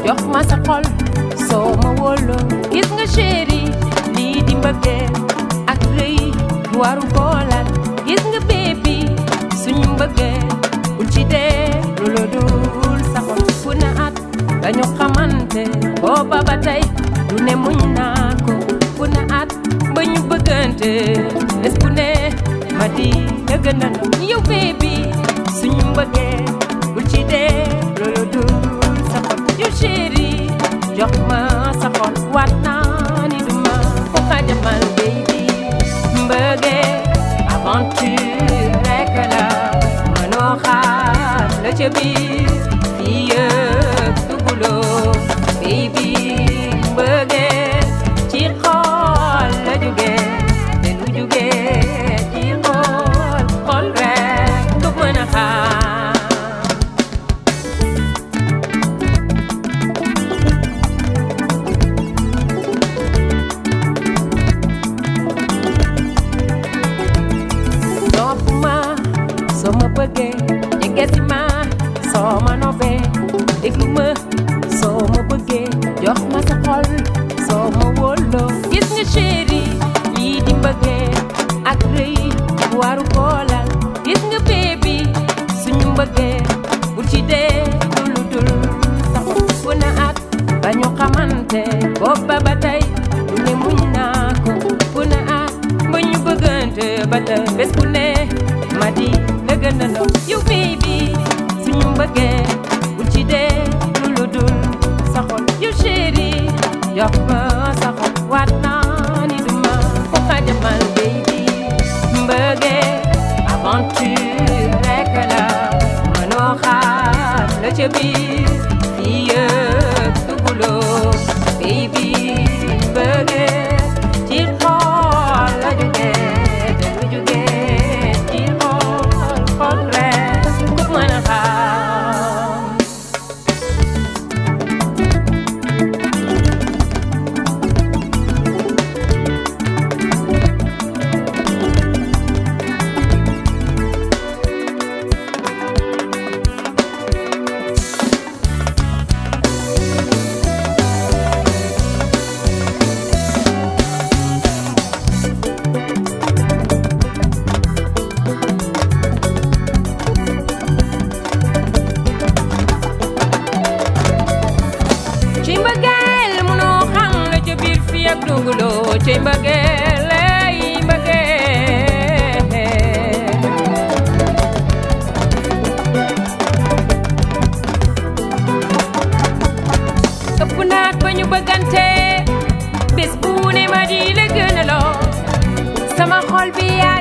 jox ma sa xol soo ma wóoloo gis nga chéri lii di mbëggeel ak rëy waru boolal gis nga baby suñu mbëggeel bul ci dee loolu dul sa xol fu na at dañu xamante booba ba tey lu ne muñ naa ko fu na at ba ñu bëggante bés bu ne ma di dëgg na yow baby suñu mbëggeel bul ci dee loolu dul sa xol yow chéri jox ma sa xol waat naa ni duma ko xajamal baby mbëggeel aventure rek la mënoo xaar la ca biir fii yëpp duguloo baby mbëggeel ci xol la jógee te lu jógee ci xol rek du mën a xaar topp ma soo ma bëggee jege si ma soo ma nobee déglu ma soo ma bëggee jox ma sa xol soo ma wóoloo gis nga chéri lii di mbëggee ak rëy waru boolal gis nga baby suñu mbëggee bul ci dee lu dul sa xol fu na at ba ñu xamante booba ba tey lu ne muñ naa ko fu na at ba ñu bëggante ba tey bés bu ne ma di la gën a loo yow baby suñu mbëggee bul ci dee lu dul sa xol yow chéri jox ma sa xol waat naa ni duma ko xajamal baby mbëggee aventure rek la mënoo xaar la ca biir fii yëpp duguloo baby mbëggee ci xol la jógee te lu jógee ci xol rek du mën a xaar ci mbëggeel mënoo xam la ca biir fii ak duguloo ci mbëggeel lay mbëggeel ëpp naat ba ñu bëggante bés bu ne ma di la gën a loo sama xol bi yaa